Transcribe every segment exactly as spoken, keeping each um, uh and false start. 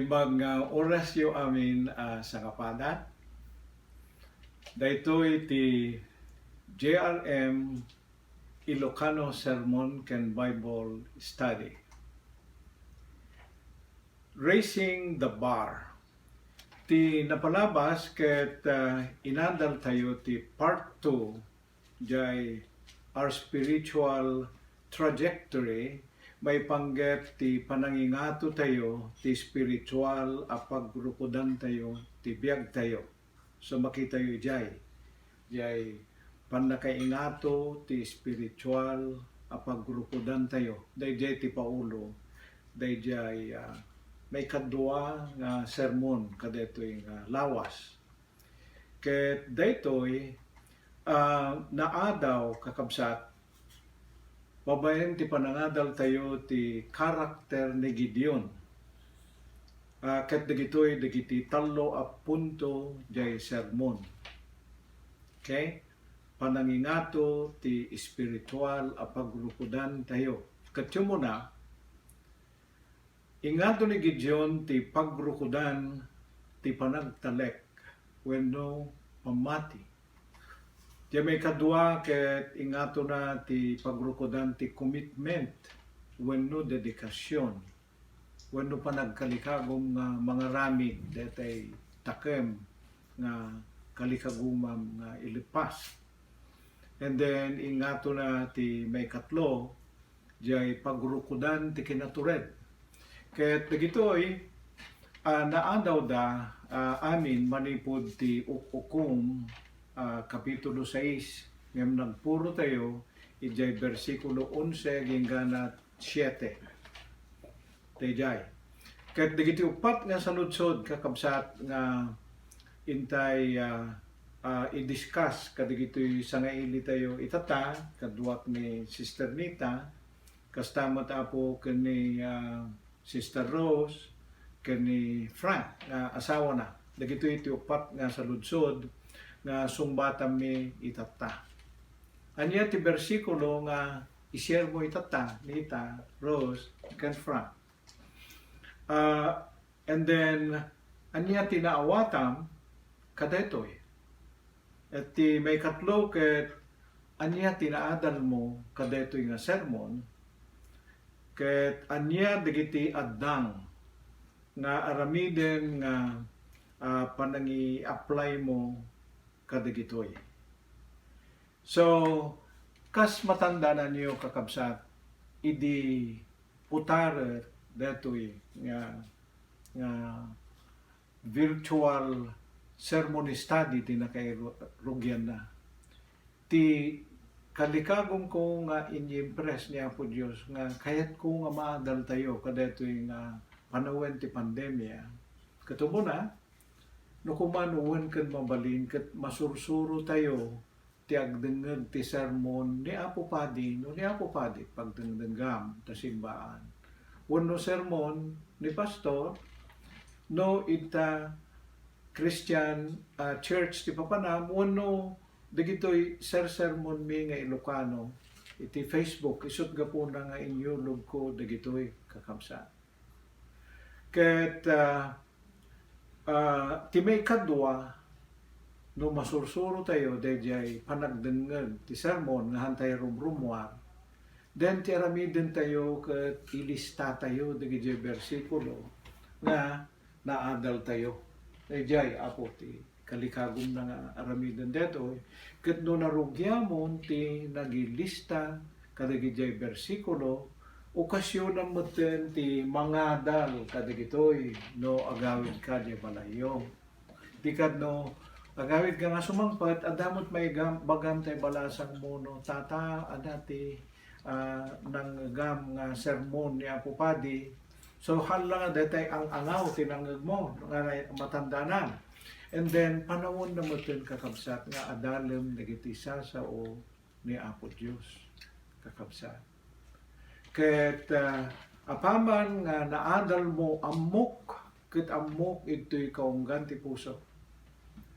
Mag, ah, orasyo amin a sangapada. Daytoy ti J R M Ilocano Sermon ken Bible Study. Raising the Bar. Ti napalabas ket, ah, inadaltayo ti part two jay Our Spiritual Trajectory, maipanggep ti panangingatotayo ti spiritual a pagrukodantayo ti biagtayo. So, makitayo jay, jay pannakaingato ti spiritual a pagrukodantayo. Dayjay ti Paolo, dayjay, ah, maikadua nga sermon kadaytoy nga lawas. Ket daytoy, ah, naadaw, kakabsat, babaen ti panangadaltayo ti karakter ni Gideon. Ah, ket dagitoy dagiti tallo a punto jay sermon. Okay? Panangingato ti espiritual a pagrukodantayo. Ket umuna, ingato ni Gideon ti pagrukodan ti panagtalek wenno pammati. Jay maikadua ket ingatona ti pagrukodan ti commitment wenno dedikasion wenno panagkalikagum nga mangaramid daytay takem nga kalikagumam nga ilepas. And then, ingatona ti maikatlo, jay pagrukodan ti kinatured. Ket dagitoy, ah, naadawda, ah, amin manipud ti Uk-ukom, ah, Kapitulo sais, ngem nagpurotayo idiay bersikulo onse agingga siete. Daydiay. Ket dagiti uppat nga saludsod, kakabsat, nga intay, ah, ah, i-discuss kadagitoy sangailitayo itata, kaduak ni Sister Nita, kasta met, Apo, ken ni, ah, Sister Rose, ken ni Frank nga asawana. Dagitoy ti uppat nga saludsod nga sungbatanmi itata. Ania ti bersikulo nga i-share mo itata, Nita, Rose, ken Frank? Ah, and then, ania ti naawatam kadaytoy? Ket ti maikatlo ket, ania ti naadalmo kadaytoy nga sermon? Ket ania dagiti addang nga aramiden nga, ah, panangi-apply mo kadagitoy? So, kas matandananyo, kakabsat, idi putaret daytoy nga, nga virtual sermon study ti nakairugianna. Ti kalikagumko nga inyimpress ni Apo Dios nga kayatko nga maadaltayo kadaytoy nga panawen ti pandemia. Ket umuna, no kuman wen ken mabalin ket masursurotayo ti agdengngeg ti sermon ni Apo Padi, no ni Apo Padi pagdengdengngegam ta simbaan, wenno sermon ni pastor, no ita Christian, ah, church ti papanam, wenno dagitoy sersermonmi nga Ilocano iti Facebook, isut' gapuna nga inyulogko dagitoy, kakabsat. Ket, ah, ah, ti maikadua, no masursurotayo daydiay panagdengngeg ti sermon nga haantayo rumrumuar, then ti aramidentayo ket ilistatayo dagiti bersikulo nga naadaltayo. Daydiay, Apo, ti kalikagumna nga aramiden daytoy, ket no narugiamon ti nagilista kadagidiay bersikulo, okasionam metten ti mangadal kadagitoy no agawidka diay balayyo. Di kad no agawidka nga sumangpet, adda met maibagam tay balasangmo no, "Tata, adda ti, ah, nangngegam nga sermon ni Apo Padi." So, hala nga daytay ang-angaw ti nangngegmo nga matandanam. And then, panawen na metten, kakabsat, nga adalem dagiti sasao ni Apo Dios, kakabsat. Ket, ah, apaman nga naadalmo, ammok, ket ammok idtoy kaunggan ti puso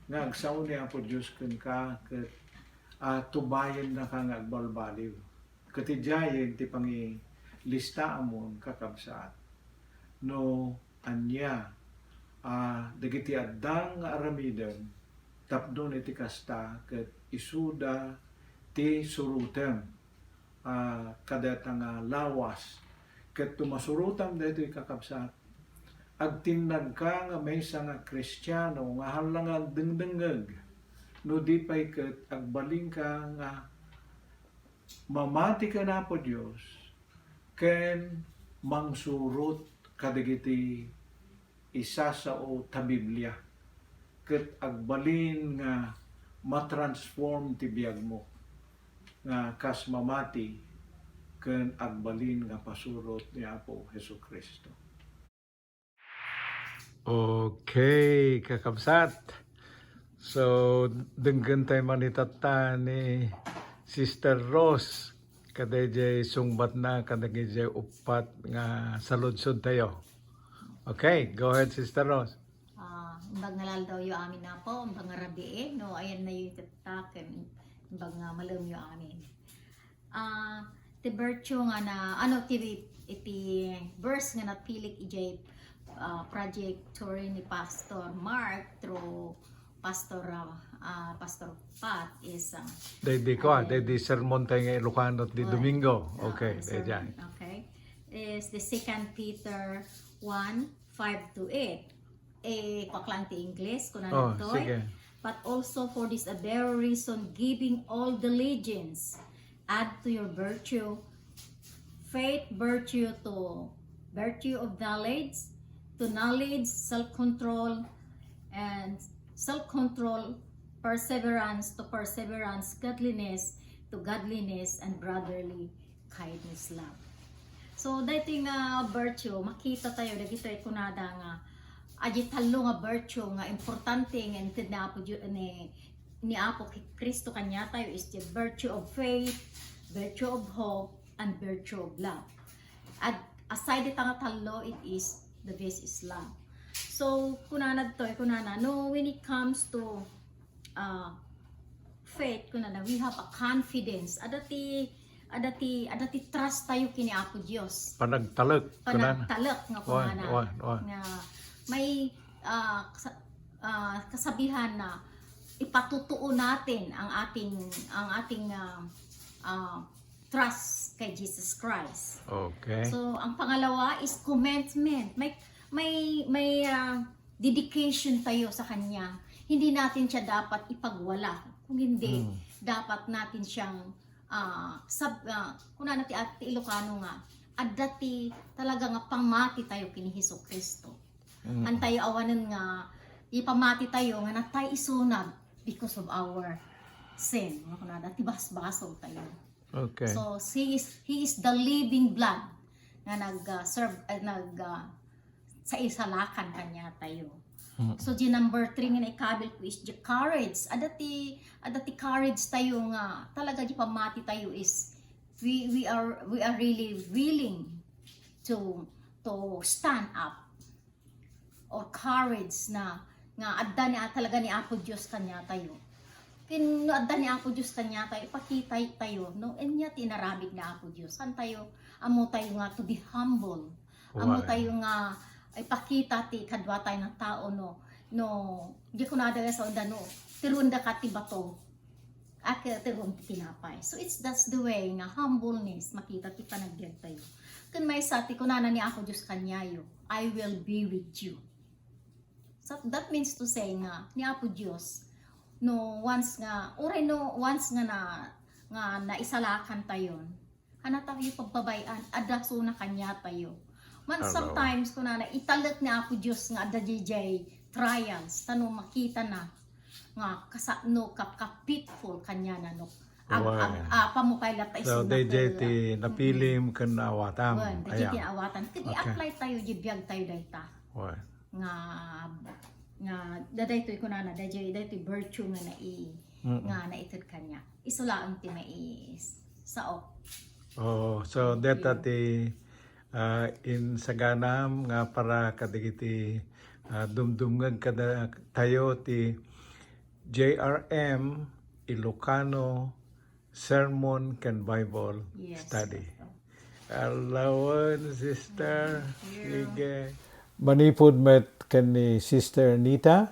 nga agsao ni Apo Dios kenka, ket, ah, tubayennaka nga agbalbaliw. Ket idiayen ti pangilistaamon, kakabsat, no ania a dagiti adda nga aramidem tapno iti kasta ket isuda ti surotem a kadata nga lawas. Ket no masurotam daytoy, kakabsat, agtinnagka nga maysa nga Kristiano nga haan la nga agdengdengngeg no di pay ket agbalinka nga mamati ken Apo Dios ken mangsurot kadagiti isasao ta Biblia, ket agbalin nga matransform ti biagmo nga kas mamati ken agbalin nga pasurot ni Apo Jesu-Cristo. Okay, kakabsat. So, denggen tayo manitatta ni Sister Rose, kadayjay sungbatna kadagijay uppat nga saludsodtayo. Okay, go ahead, Sister Rose. Ah, imbag nga laldawyo amin, Apo, imbag nga rabii, no, ayannayo itatta ken imbag nga malemyo amin. Ah, ti virtue nga na, ano, ti, iti verse nga napilik ijay, ah, trajectory ni Pastor Mark through Pastor, ah, ah, Pastor Pat is, ah, Daydi ko, ah, again, daydi sermon tayo nga Ilocano ti Domingo. Ah, okay, sermon, daydiay. Okay. Is the Second Peter one, five to eight. Eh, kuak lang ti English, kuna Oh, nagtoy. Sige. But also for this a very reason, giving all diligence, add to your virtue, faith, virtue to virtue of knowledge, to knowledge, self-control, and self-control, perseverance, to perseverance, godliness, to godliness, and brotherly kindness, love. So, daytoy nga virtue, makita tayo, dagitoy kunada nga, adi tallo nga virtue nga importante nga inted ni Apo Dios, ni, ni Apo Cristo kaniatayo is the virtue of faith, virtue of hope, and virtue of love. At aside dita nga tallo, it is, the best is love. So, kunana ditoy, kunana, no, when it comes to, ah, faith, kunana, we have a confidence. Adda ti, adda ti, adda ti trust tayo kini Apo Dios. Panagtalek, kunana. Panagtalek nga Wan, kunana. Wan, wan. Nga may, ah, kasa-, ah, kasabihan na ipatutuo natin ang ating, ang ating, ah, ah, trust kay Jesus Christ. Okay. So, ang pangalawa is commitment. May, may, may, ah, dedication tayo sa Kanya. Hindi natin siya dapat ipagwala. Kung hindi, Hmm. dapat natin siyang, ah, sab-, ah, kunana ti, ti Ilocano nga, adda ti talaga nga pamati tayo kini Jesu-Cristo. Mm. Haan tayo awanen nga ipamati tayo nga natay isuna because of our sin. Nga kunada, ti basbasol tayo. Okay. So, he is, he is the living blood nga nag, ah, serve, eh, nag, ah, saisalakan kaniatayo. Mm. So, di number three nga naikabil ko is the courage. Adda ti, adda ti courage tayo nga talaga di pamati tayo is we, we are, we are really willing to, to stand up or courage na nga adda ni, talaga ni Apo Dios kaniatayo. Ken no adda ni Apo Dios kaniatayo, ipakita tayo, no? Ania ti inaramid ni Apo Dios. Haan tayo, ammo tayo nga to be humble. Ammo Wala. tayo nga ipakita ti kadua tayo nga tao, no? No, di kunada nga saunda, no? Tiruenda ka ti bato. Aket ti rum ti tinapay. So, it's, that's the way nga humbleness, makita ti panagbiag tayo. Ken maysa ti kunana ni Apo Dios kaniayo, "I will be with you." So, that means to say nga, ni Apo Dios, no, once nga, uray no, once nga na, nga naisalakan tayon, Haan tayo pagbabayan, adda isuna kaniatayo. Man, Hello. sometimes, kunana, italek ni Apo Dios nga adda daydiay trials, ta no makita na nga kasa-, no, kap-, kapitful kaniana, no, ag-, Wen. ag-, apa mo kay latta So, isuna daydiay ket, ti mm. napilim ken naawatam. Wen, daydiay Aya. ti naawatan. Ket Okay. i-apply tayo, di biag tayo dayta. Wen. Nga, nga, dadaytoy kunana, daydiay, daytoy virtue nga nai-, Mm-mm. nga naited kania. Isu laeng ti maisao. Oh, so Thank deta you. ti, ah, insaganam nga para kadagiti, ah, dumdumngeg kada tayo ti J R M Ilocano Sermon ken Bible Yes, Study. Pastor. Alawen, sister. Thank you. Sige. Manipud met ken ni Sister Nita,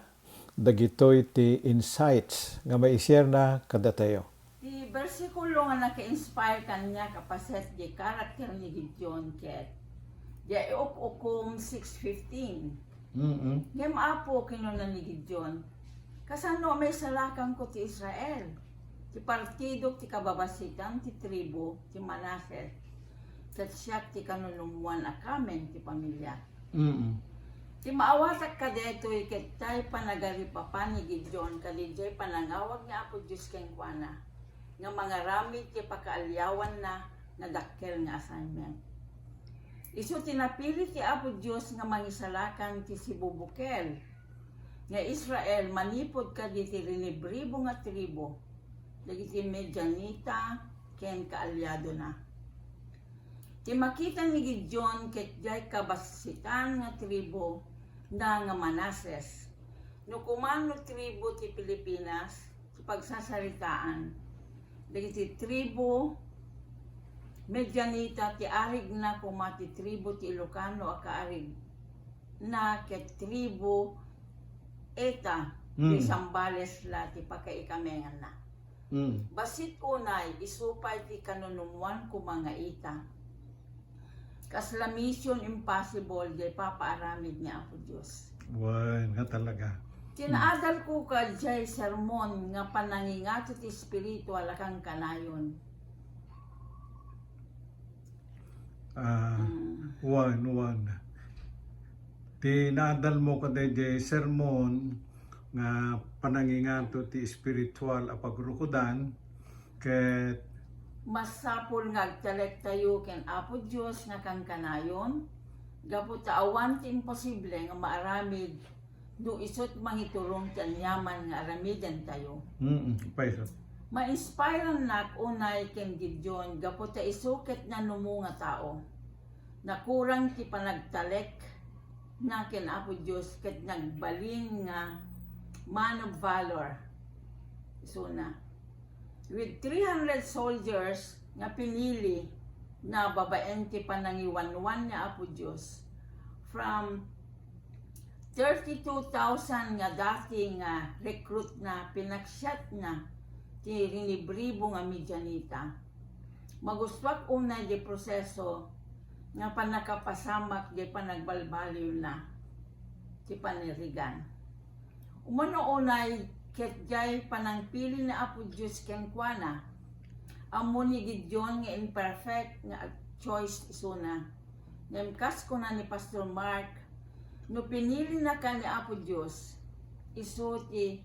dagitoy ti insights nga maisharena kadatayo. Ti bersikulo nga naka-inspire kaniak a paset ti karakter ni Gideon ket diay Uk-ukom six fifteen. Mm-mm. Ngem Apo, kinuna ni Gideon, kasano a maisalakanko ti Israel? Ti partidok ti kababasitan ti tribu ti Manases, ket siak ti kanunummoan a kamen ti pamiliak. Mm. Ti maawatak kadaytoy ket diay panagaripapan ni Gideon kadi diay panangawag ni Apo Dios kenkuana nga mangaramid ti pakaaliawanna nga dakkel nga assignment. Isu ti napili ti Apo Dios nga mangisalakan ti sibubukel nga Israel manipud kaditi rinibribo nga tribu dagiti Midianita ken kaaliadona. Ti makita ni Gideon ket diay kabasitan nga tribu na nga Manases, no kumano tribu ti Pilipinas, ti pagsasaritaan dagiti tribu Midianita ti arigna koma ti tribu ti Ilocano a kaarigna ket tribu Eta ti Zambales la ti pakaikamenganna. Mm. Bassit unay, isu pay ti kanunummoan koma nga ita. Kasla mission impossible diay ipapaaramid ni Apo Dios. Wen, nga talaga. Ti naadalko kadiay sermon nga panangingato ti espiritual a kankanayon. Ah, mm. Wen, wen. Ti naadalmo kadaydiay sermon nga panangingato ti espiritual a pagrukodan, ket masapul nga agtalektayo ken Apo Dios nga kankanayon, gapu ta awan ti imposible nga maaramid no isut' mangiturong ti aniaman nga aramidentayo. Mm, payso. Ma-inspirannak unay ken Gideon gapu ta isu ket nanumo nga tao. Nakurang ti panagtalekna ken Apo Dios ket nagbalin nga man of valor. Isuna. With three hundred soldiers nga pinili na babaen ti panangiwanwan ni Apo Dios from thirty-two thousand nga dati nga recruit na pinaksiatna ti rinibribo nga Midianita. Magustuak unay di proseso nga pannakapasamak di panagbalbaliwna ti panirigan. Umuna unay ket diay panangpili ni Apo Dios kenkuana. Ammo ni Gideon nga imperfect nga choice isuna. Ngem kas kuna ni Pastor Mark, no pinilinaka ni Apo Dios, isu ti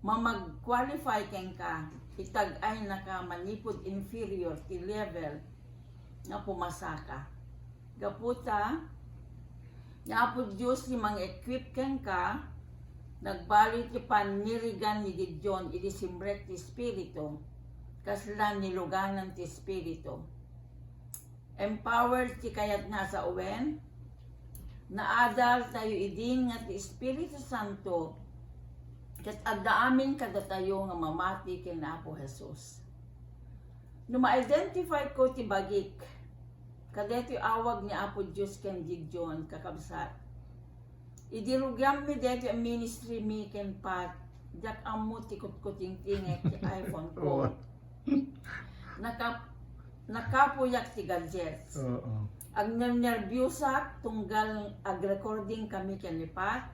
mamag-qualify kenka, itag-aynaka manipud inferior ti level nga pumasaka. Gapu ta, ni Apo Dios ti mang-equip kenka, nagbali ti pannirigan ni Gideon idi simrek ti Espiritu, kasla niluganan ti Espiritu. Empowered ti kayatna a sawen, naadal tayo idi nga ti Espiritu Santo ket adda amin kadatayo nga mamati ken Apo Jesus. No ma-identify ko ti bagik, kadaytoy awag ni Apo Dios ken Gideon, kakabsat. Idi rugiammi daytoy a ministry mi ken Pat, diak ammo ti kutkutingtingek ti iPhone ko. Nakap-, nakapuyak ti gadgets. Oo. Agnernerbiosak tunggal ag-recording kami ken ni Pat.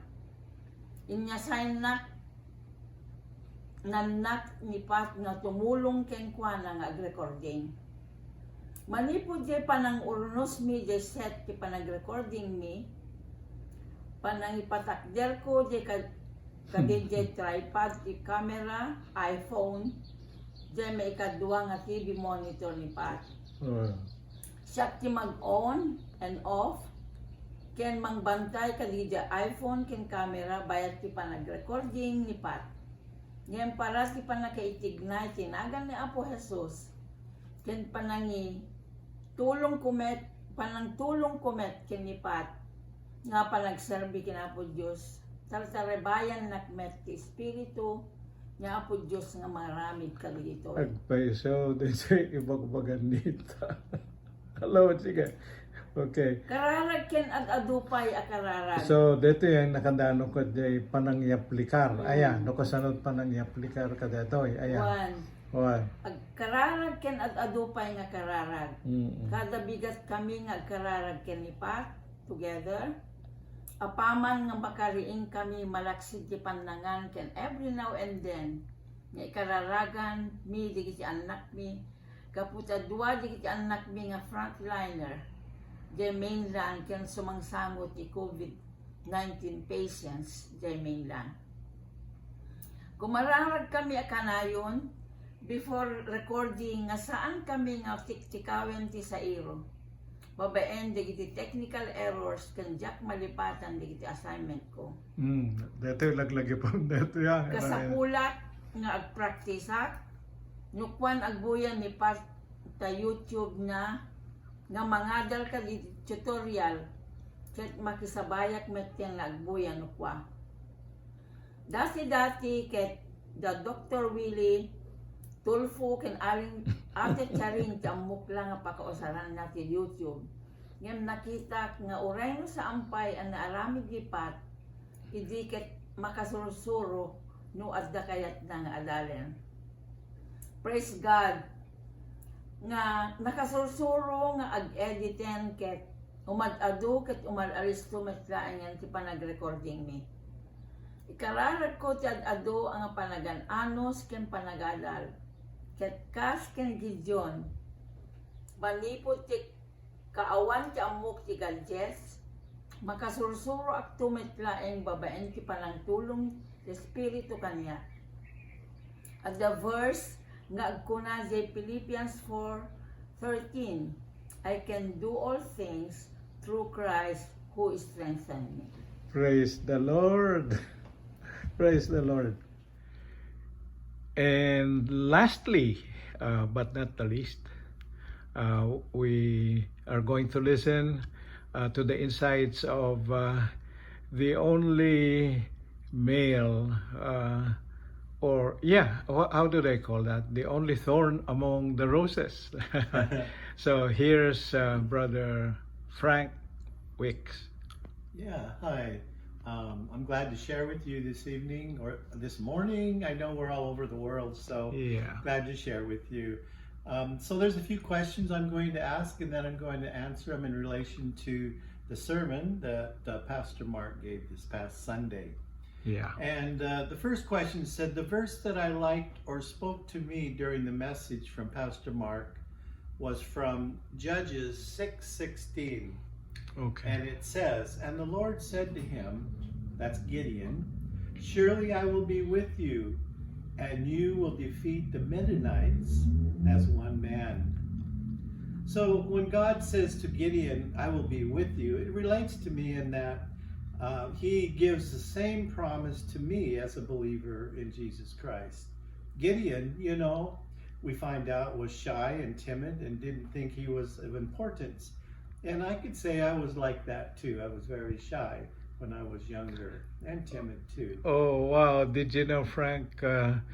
Inyassign-nak nannak ni Pat nga tumulong kenkuana nga ag-recording. Manipud diay panang-urnosmi diay set ti panag-recordingmi, panangipatakderko diay kad-, kadaydiay tripod ti camera, iPhone, diay maikadua nga T V monitor ni Pat. Siak ti mag-on and off, ken mangbantay kadaydiay iPhone ken camera bayat ti panag-recording ni Pat. Ngem para ti pannakaitignay ti nagan ni Apo Jesus, ken panangi-, tulongko met, panangtulongko met ken ni Pat nga panagserbi ken Apo Dios, tartarabayannak met ti Espiritu ni Apo Dios nga mangaramid kadagitoy. Agpayso, daytoy ibagbagan nita. Hello, sige. Okay. Kararag ken ad-adu pay a kararag. So, dito yung nakadano ko di panangyaplikar. Aya, no kasano panangyaplikar ka dito? Aya. One. One. Ag kararag ken ad-adu pay nga kararag. Mm. Kada bigat kami nga agkararag ken ni Pat together. Apaman nga makariing kami malaksid ti pannangan ken every now and then nga ikararagan mi digiti annakmi gapu ta dua digiti annakmi nga frontliner diay mainland ken sumangsango ti COVID nineteen patients diay mainland. Kumararag kami a kanayon before recording nga saan kami nga tiktikawen ti sairo babaen dagiti technical errors ken diak malipatan dagiti assignment ko. Mm. Dito yung laglagi po. Dito yan. Kasapulat nga agpraktisak, no kuan agbuyan ni Pat ta YouTube na nga mangadal ka di tutorial ket makisabayak met ken nga agbuya no kua. Dati-dati ket da Doktor Willie Tulfo ken Aling Ate Charing ti ammok la nga pakausaranna ti YouTube. Ngem nakitak nga uray no saan pay a naaramid ni Pat, idi ket makasursuro no adda kayatna nga adalen. Praise God nga nakasursuro nga ag-editen ket umad-adu ket umal-alisto met laengen ti panagrecording mi. Ikararagko ti ad-adu a nga panagan-anos ken panagadal. Ket kas ken Gideon, manipud ti kaawan ti ammok ti gadgets, makasursuroakto met laeng babaen ti panangtulong ti Espiritu kaniak. Adda verse nga agkuna diay Philippians four thirteen, "I can do all things through Christ who strengthens me." Praise the Lord. Praise the Lord. And lastly, uh, but not the least, uh, we are going to listen uh, to the insights of uh, the only male, uh, or yeah, wha- how do they call that? The only thorn among the roses. So here's uh, Brother Frank Wicks. Yeah, hi. Um, I'm glad to share with you this evening or this morning. I know we're all over the world, so Yeah. glad to share with you. Um, so there's a few questions I'm going to ask, and then I'm going to answer them in relation to the sermon that uh, Pastor Mark gave this past Sunday. Yeah. And uh, the first question said, "The verse that I liked or spoke to me during the message from Pastor Mark was from Judges six sixteen." Okay. And it says, "And the Lord said to him," that's Gideon, "Surely I will be with you, and you will defeat the Midianites as one man." So when God says to Gideon, "I will be with you," it relates to me in that uh, he gives the same promise to me as a believer in Jesus Christ. Gideon, you know, we find out, was shy and timid and didn't think he was of importance. And I could say I was like that too. I was very shy when I was younger and timid too. Oh wow! Did you know, Frank? Uh,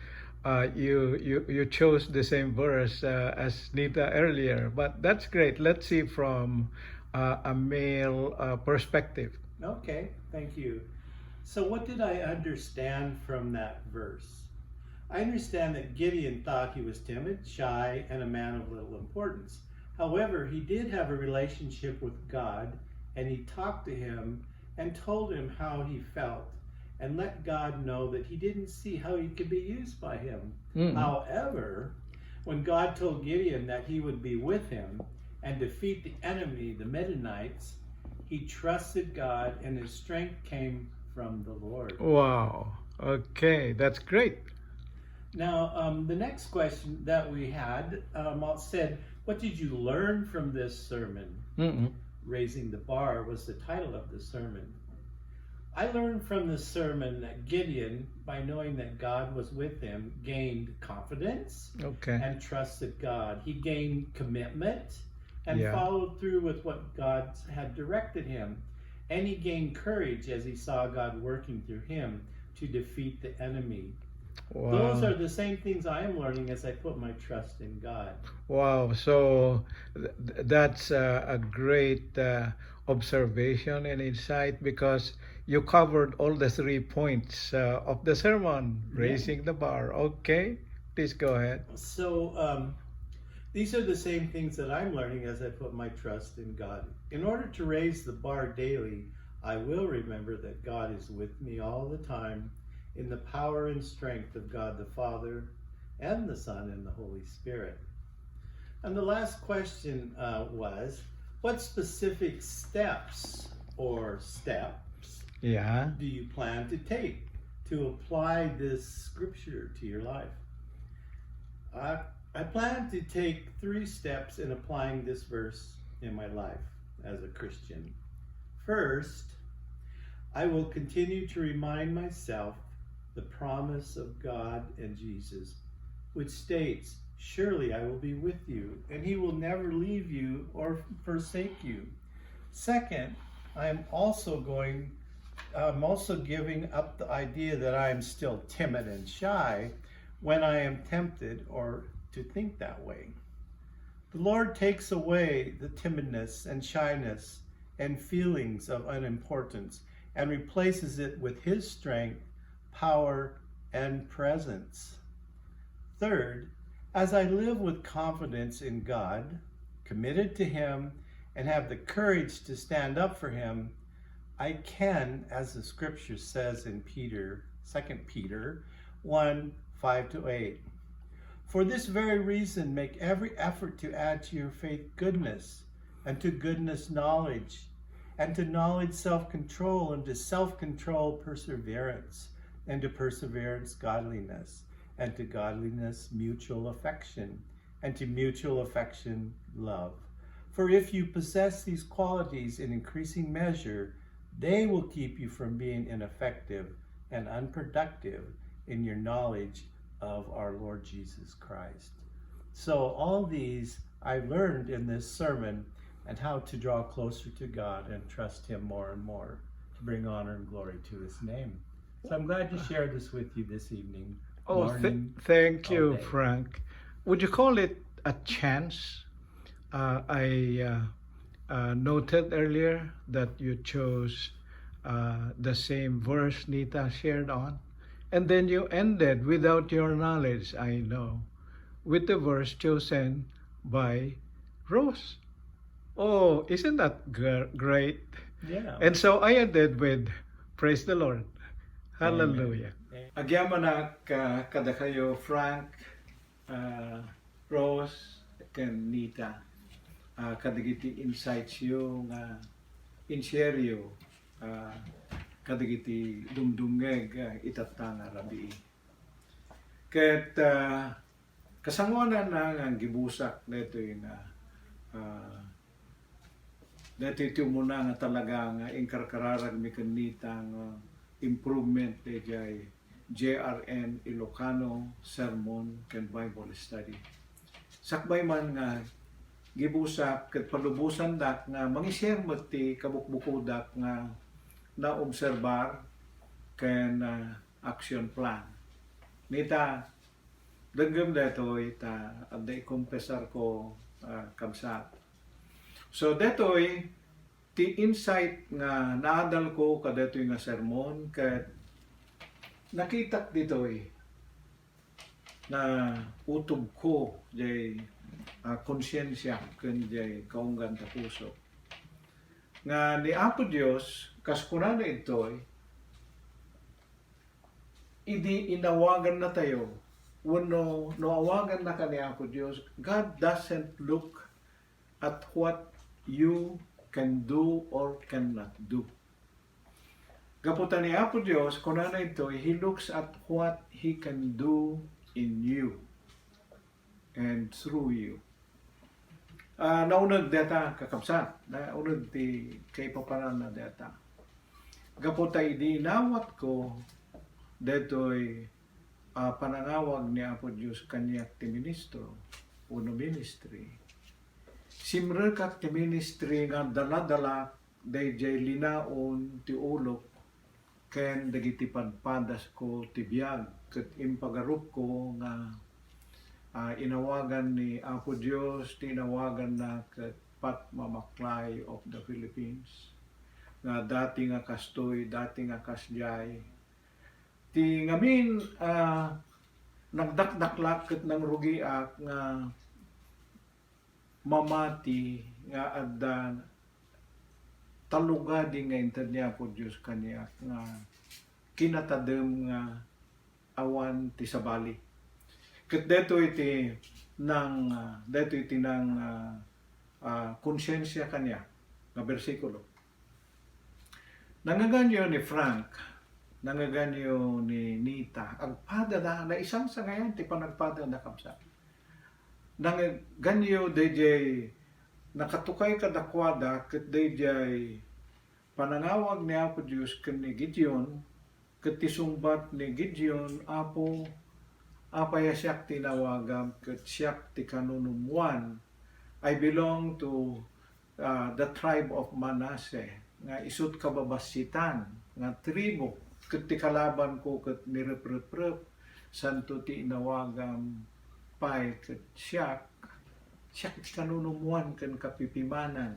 uh, you you you chose the same verse uh, as Nita earlier, but that's great. Let's see from uh, a male uh, perspective. Okay, thank you. So, what did I understand from that verse? I understand that Gideon thought he was timid, shy, and a man of little importance. However, he did have a relationship with God, and he talked to him and told him how he felt and let God know that he didn't see how he could be used by him. Mm. However, when God told Gideon that he would be with him and defeat the enemy, the Midianites, he trusted God and his strength came from the Lord. Wow. Okay, that's great. Now, um, the next question that we had um, said, "What did you learn from this sermon?" Mm-mm. Raising the Bar was the title of the sermon. I learned from this sermon that Gideon, by knowing that God was with him, gained confidence Okay. and trusted God. He gained commitment and Yeah. followed through with what God had directed him. And he gained courage as he saw God working through him to defeat the enemy. Those are the same things I am learning as I put my trust in God. Wow. So th- th- that's a, a great uh, observation and insight, because you covered all the three points uh, of the sermon, raising the bar. Okay, please go ahead. So um, these are the same things that I'm learning as I put my trust in God. In order to raise the bar daily, I will remember that God is with me all the time in the power and strength of God the Father and the Son and the Holy Spirit. And the last question uh, was, what specific steps or steps Yeah. do you plan to take to apply this scripture to your life? I, I plan to take three steps in applying this verse in my life as a Christian. First, I will continue to remind myself the promise of God and Jesus, which states, "Surely I will be with you, and he will never leave you or forsake you." Second, I am also going, I'm also giving up the idea that I am still timid and shy when I am tempted or to think that way. The Lord takes away the timidness and shyness and feelings of unimportance and replaces it with his strength, power, and presence. Third, as I live with confidence in God, committed to him, and have the courage to stand up for him, I can, as the scripture says in Peter, Second Peter one, five to eight. For this very reason, make every effort to add to your faith goodness, and to goodness knowledge, and to knowledge self-control, and to self-control perseverance, and to perseverance godliness, and to godliness mutual affection, and to mutual affection love. For if you possess these qualities in increasing measure, they will keep you from being ineffective and unproductive in your knowledge of our Lord Jesus Christ. So all these I learned in this sermon, and how to draw closer to God and trust him more and more to bring honor and glory to his name. So I'm glad to share this with you this evening. Oh, th- Morning, thank all you, day. Frank. Would you call it a chance? Uh, I uh, uh, noted earlier that you chose uh, the same verse Nita shared on, and then you ended, "Without your knowledge, I know," with the verse chosen by Rose. Oh, isn't that gr- great? Yeah. And so I ended with, "Praise the Lord." Hallelujah. Amen. Agyamanak uh, kadakayo, Frank, uh, Rose, ken Nita, uh, kadagiti insights yo nga in-share yo uh, kadagiti dumdumngeg uh, itatta nga rabii. Ket uh, kasangoananna nga gibusak daytoy nga ah, daytoy ti umuna nga talaga nga inkarkararagmi ken Nita nga improvement daydiay J R N Ilocano Sermon ken Bible Study. Sakbay man nga gibusak ket palubosandak nga mangi-share met ti kabukbukodak nga naobserbar ken ah, action plan. Nita, denggem daytoy ta adda ikonfesarko ah, kabsat. So daytoy ti insight nga naadalko kadaytoy nga sermon ket nakitak ditoy na utobko jay ah, konsiensia ken jay kaunggan ta puso nga ni Apo Dios kas kunana idtoy idi inawagannatayo wenno no awagannaka ni Apo Dios, God doesn't look at what you can do or cannot do. Gapu ta ni Apo Dios, kunana intoy, He looks at what He can do in you and through you. Ah, nauneg dayta, kakabsat, nauneg ti kaipapananna dayta. Gapu ta idi inawatko daytoy ah, panangawag ni Apo Dios kaniak ti ministro wenno ministry. Simrekak ti ministry nga daladalak daydiay linaon ti ulok ken dagiti padpadasko ti biag, ket impagarupko nga, ah, inawagan ni Apo Dios ti inawaganna ket Patma Maklay of the Philippines, nga dati nga kastoy, dati nga kasdiay. Ti ngamin, ah, nagdakdaklak ket nangrugiak nga mamati nga adda talugadi nga inted ni Apo Dios kaniak nga kinatadem nga awan ti sabali. Ket daytoy ti nang, ah, daytoy ti nang, ah, ah, konsiensia kaniak nga bersikulo. Nangngeganyo ni Frank, nangngeganyo ni Nita, agpadada, naisangsangayan ti panagpadada, kabsat. Nangngeganyo daydiay nakatukay kadakuada ket daydiay panangawag ni Apo Dios ken ni Gideon, ket ti sungbat ni Gideon, "Apo, apay a siak ti inawagam ket siak ti kanunummoan? I belong to, ah, the tribe of Manasseh, nga isut' kababassitan nga tribu, ket ti kalabanko ket ni Repreprep, santo ti inawagam pay ket siak, siak ti kanunummoan ken kapipimanan."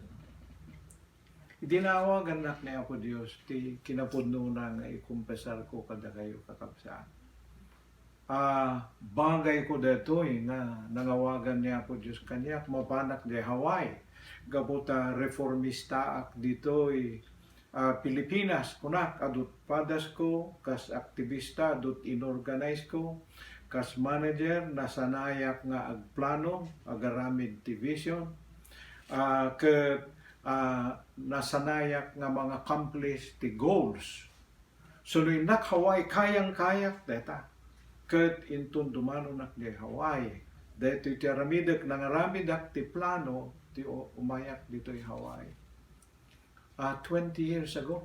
Idi naawagannak ni Apo Dios, ti kinapudnona nga ikumpisarko kadakayo, kakabsat. Ah, bagayko daytoy nga nangawagan ni Apo Dios kaniak, mapanak diay Hawaii. Gapu ta reformistaak ditoy, ah, Pilipinas, kunak, adut padasko, kas aktibista, adut inorganize ko, kas manager, nasanayak nga agplano, agaramid ti vision, ah, ket, ah, nasanayak nga manga-accomplish ti goals. So, no innak Hawaii, kayang-kayak dayta. Ket inton dumanonak diay Hawaii, daytoy ti aramidek, nangaramedak ti plano ti u-, umayak ditoy Hawaii. Ah, twenty years ago.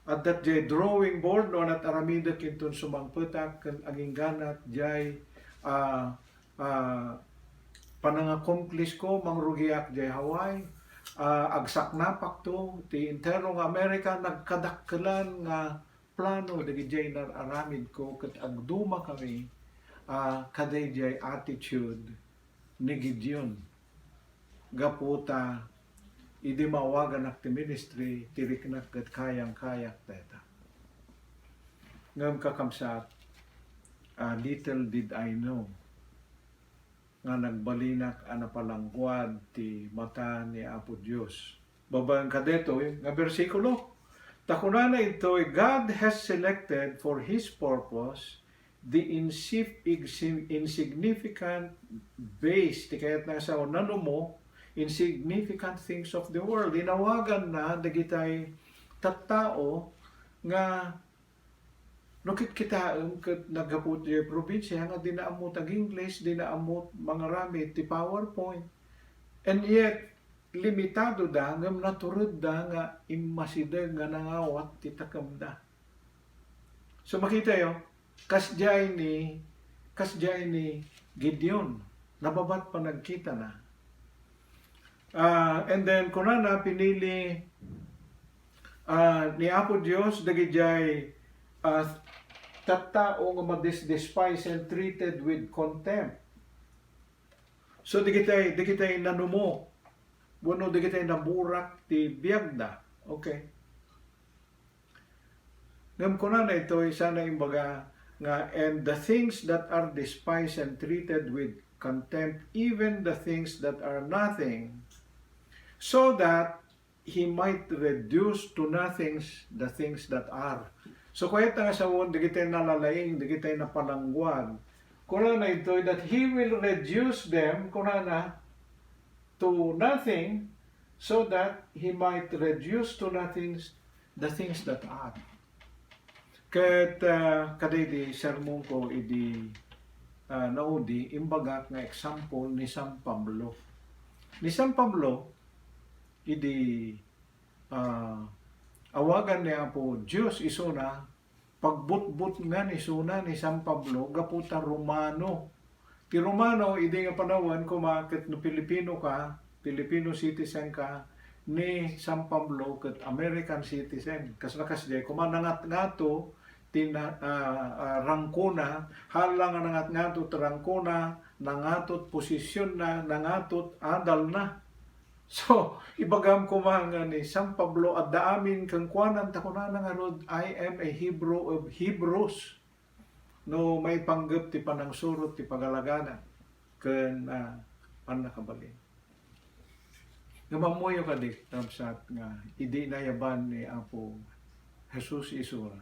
Adda diay drawing board no anat aramidek inton sumangpetak ken agingganat diay, ah, ah, panangaccomplish ko, mangrugiak diay Hawaii, ah, agsaknapakto, ti entero nga Amerika, nagkadakkelan nga plano dagiti nar-aramid ko ket agduma kami, ah, kadaydiay attitude ni Gideon. Gapu ta idi maawaganak ti ministry, ti riknak ket kayang-kayak dayta. Ngem kakabsat, ah, little did I know nga nagbalinak a napalangguad ti mata ni Apo Dios. Babaen kadaytoy nga bersikulo, ta kunana intoy, "God has selected for His purpose the insif-, igsin-, insignificant base," ti kayatna nga sao, nanumo, "insignificant things of the world." Inawaganna dagitay tattao nga no kitkitaem ket naggapu ti probinsia nga dina ammo ag-English, dina ammo mangaramid ti PowerPoint. And yet, limitado da, ngem natured da nga immasideg nga nangawat ti takemda. So, makitayo, kasdiay ni, kasdiay ni Gideon, nababat panagkitana. Ah, and then, kunana, pinili, ah, ni Apo Dios dagidiay, ah, tattao nga madis-, despise and treated with contempt. So, dagitay, dagitay nanumo, wenno dagitay naburak ti biagda. Okay. Ngem kunana itoy, sana imbaga nga, "And the things that are despised and treated with contempt, even the things that are nothing, so that he might reduce to nothing the things that are." So, kayat nga sawen, dagitay nalalaing, dagitay napalangguad. Kunana itoy, that he will reduce them, kunana, to nothing, so that he might reduce to nothing the things that are. Ket, ah, kadaydi sermonko idi, ah, naudi, imbagak nga example ni San Pablo. Ni San Pablo, idi, ah, awagan ni Apo Dios isuna, pagbutbutngan isuna ni San Pablo gapu ta Romano. Ti Romano, idi nga panawen, koma ket no Pilipino ka, Filipino citizen ka, ni San Pablo ket American citizen. Kasla kasdiay koma, nangatngato ti na-, ah, ah, rangkona, hala nga nangatngato ti rangkona, nangato ti posisionna, nangato ti adalna. So, ibagam koma nga ni San Pablo, adda amin kenkuana ta kunana ngarud, "I am a Hebrew of Hebrews." No maipanggep ti panangsurot ti pagalagana ken, ah, pannakabalin. Ngem ammoyo kadi, kabsat, nga idi inayaban ni Apo Jesus isuna,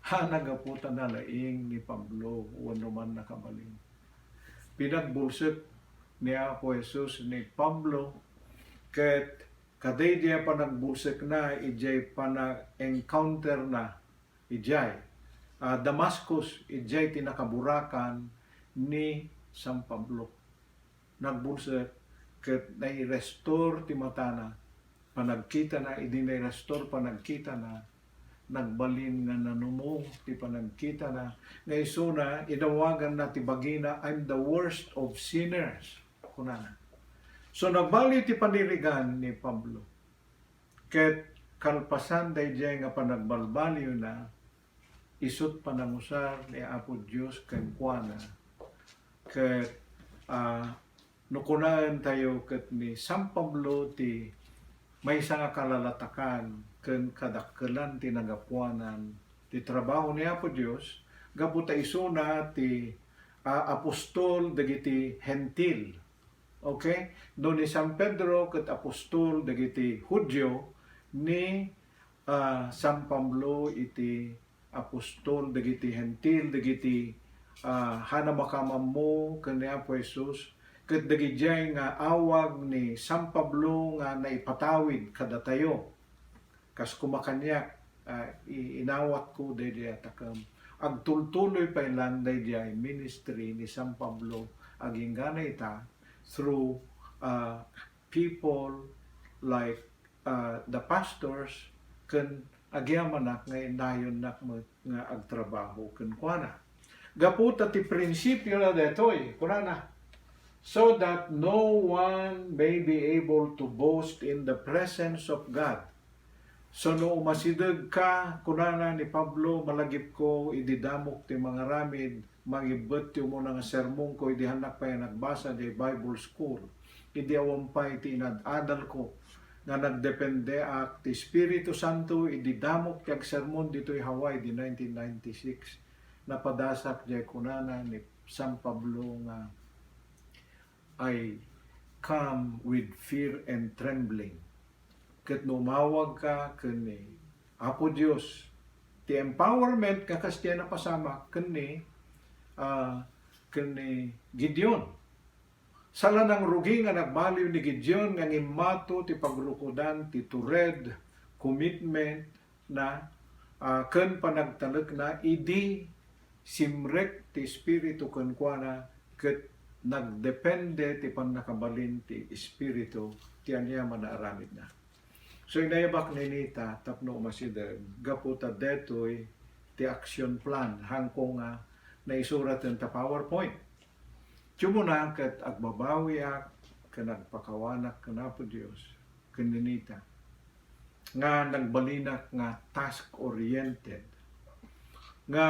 haan a gapu ta nalaing ni Pablo wenno mannakabalin. Pinagbulsek ni Apo Jesus ni Pablo, ket kadaydiay a panagbulsekna idiay pana-encounterna idiay, ah, Damascus, idiay ti nakaburakan ni San Pablo. Nagbulsek ket nai-restore ti matana. Panagkitana, idi nai-restore panagkitana, nagbalin nga nanumo ti panagkitana, nga isuna, inawaganna ti bagina, "I'm the worst of sinners," kunana. So, nagbaliw ti panirigan ni Pablo. Ket kalpasan daydiay nga panagbalbaliwna, isut' panangusar ni Apo Dios kenkuana. Ket, ah, no kunaentayo ket ni San Pablo ti maysa nga kalalatakan ken kadakkelan ti nagapuanan ti trabaho ni Apo Dios, gapu ta isuna ti, ah, apostol dagiti Hentil. Okay? No ni San Pedro ket apostol dagiti Judio, ni, ah, San Pablo iti apostol dagiti Hentil, dagiti, ah, haan a makamammo ken ni Apo Jesus, ket dagidiay nga awag ni San Pablo nga naipatawid kadatayo. Kas kumakaniak, ah, i-, inawatko daydiay a takem. Agtultuloy pay laeng daydiay ministry ni San Pablo agingga ita through, ah, people like, ah, the pastors ken agyamanak nga inayonnak met nga agtrabaho kenkuana. Gapu ta ti prinsipio na daytoy, kunana, "So that no one may be able to boast in the presence of God." So, no umasideg ka, kunana ni Pablo, malagipko idi damok ti mangaramid, mangibbet ti umuna nga sermonko idi hannak pay a nagbasa diay Bible school, idi awan pay ti inad-adalko nga nagdependeak ti Espiritu Santo idi damok ti agsermon ditoy Hawaii idi nineteen ninety-six. Napadasak diay kunana ni San Pablo nga, "I come with fear and trembling." Ket no umawag ka ken ni Apo Dios, ti empowerment nga kasdiay napasamak ken ni, ah, ken ni Gideon. Sala nangrugi nga nagbaliw ni Gideon nga ngimmato ti pagrukodan ti tured, commitment, na, ah, ken panagtalekna idi simrek ti Espiritu kenkuana ket nagdepende ti pannakabalin ti Espiritu ti aniaman a aramidna. So, inayabak ni Nita tapno umasideg gapu ta detoy ti action plan, haanko nga naisuraten ta PowerPoint. Ti umuna ket agbabawiak ken agpakawanak ken Apo Dios ken ni Nita nga nagbalinak nga task-oriented, nga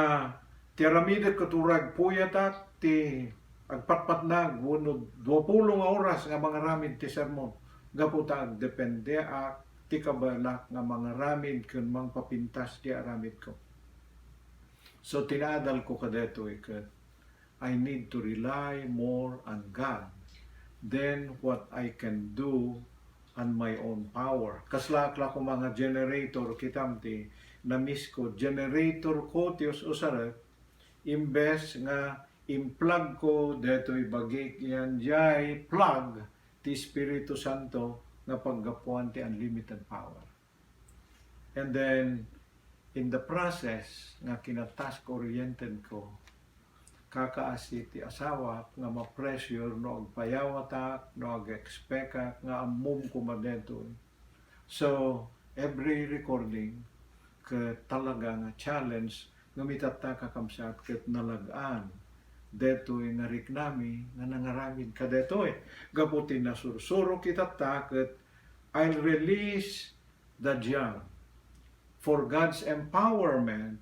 ti aramidek ket uray agpuyatak ti agpatpatnag wenno duapulo nga oras nga mangaramid ti sermon, gapu ta agdependeak ti kabaelak nga mangaramid ken mangpapintas ti aramidko. So, ti naadalko kadetoy ket I need to rely more on God than what I can do on my own power. Kaslaak la koma nga generator, kitam ti na-miss ko, generator ko ti us-usarek, imbes nga implug ko detoy bagik, yan jay plug ti Espiritu Santo nga paggapuan ti unlimited power. And then, in the process nga kinatask-oriented ko, kakaasi ti asawak nga ma-pressure no agpayawatak, no ag-expectak nga ammom koma detoy. So, every recording, ket talaga nga challenge, ngem itatta, kakabsat, ket nalag-an detoy nga riknami nga nangaramid kadetoy. Gapu ti nasursurok itatta, ket I'll release the jam for God's empowerment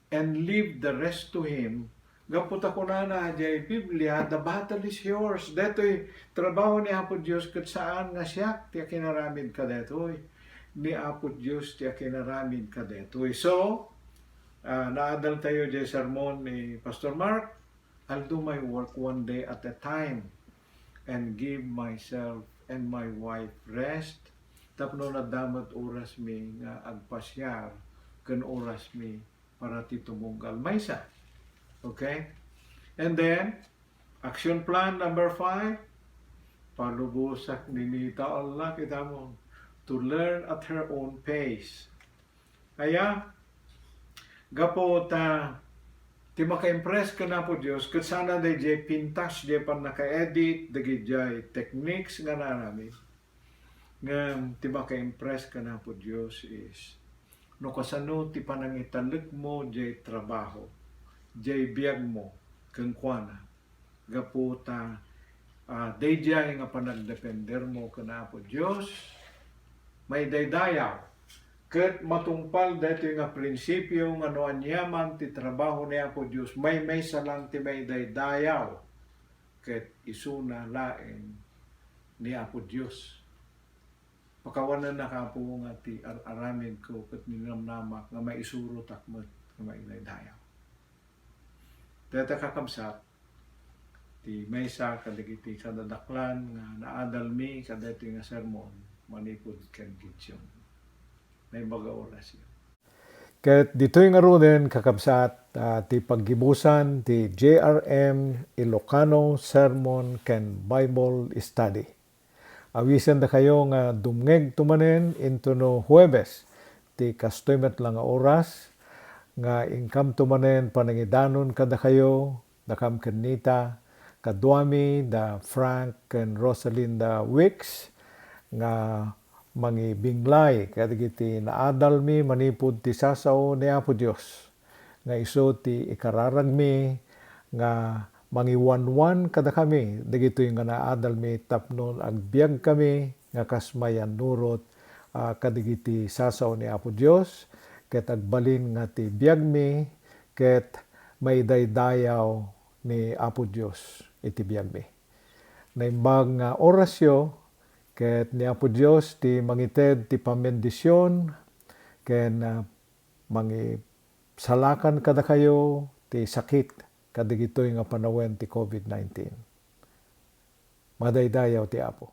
and leave the rest to Him. Gapu ta kunana diay Biblia, "The battle is yours." Detoy trabaho ni Apo Dios, ket saan nga siak ti akinaramid kadetoy. Ni Apo Dios ti akinaramid kadetoy. So, ah, naadal tayo diay sermon ni Pastor Mark. I'll do my work one day at a time and give myself and my wife rest tapno nadda met orasmi nga agpasiar ken orasmi para ti tumunggal maysa. Okay? And then, action plan number five, palubosak ni Nita Allah, kita mo, to learn at her own pace. Aya, gapu ta ti maka-impress ken Apo Dios, ket saan a daydiay pintas, diay pannaka-edit, dagidiay techniques nga naaramid. Ngem ti maka-impress ken Apo Dios is no kasano ti panangitalekmo diay trabaho, diay biagmo kenkuana. Gapu ta, ah, daydiay nga panagdependermo ken Apo Dios, maidaydayaw. Ket matungpal daytoy nga prinsipio nga no aniaman ti trabaho ni Apo Dios, maymaysa lang ti maidaydayaw, ket isuna laeng ni Apo Dios. Pakawanennak, Apo, nga ti ar-aramidko ket ninamnamak nga maisurotak met nga maidaydayaw. Dayta, kakabsat, ti maysa kadagiti kadadaklan nga naadalmi kadaytoy nga sermon manipud ken Gideon. Naimbag a orasyo. Ket ditoy ngaruden, kakabsat, ah, ti paggibusan ti J R M Ilocano Sermon ken Bible Study. Awisendakayo nga dumngegto manen intono Huwebes, ti kastoy met la nga oras, nga inkamto manen panangidanon kadakayo, dakam ken Nita, kaduami da Frank ken Rosalinda Wicks, nga mangibinglay kadagiti naadalmi manipud ti sasao ni Apo Dios, nga isu ti ikararagmi nga mangiwanwan kadakami dagitoy nga naadalmi tapno agbiagkami nga kas mayannurot, ah, kadagiti sasao ni Apo Dios, ket agbalin nga ti biagmi ket maidaydayaw ni Apo Dios iti biagmi. Naimbag nga orasyo, ket ni Apo Dios ti mangited ti pambendision ken, ah, mangisalakan kadakayo ti sakit kadagitoy nga panawen ti covid nineteen. Madaydayaw ti Apo.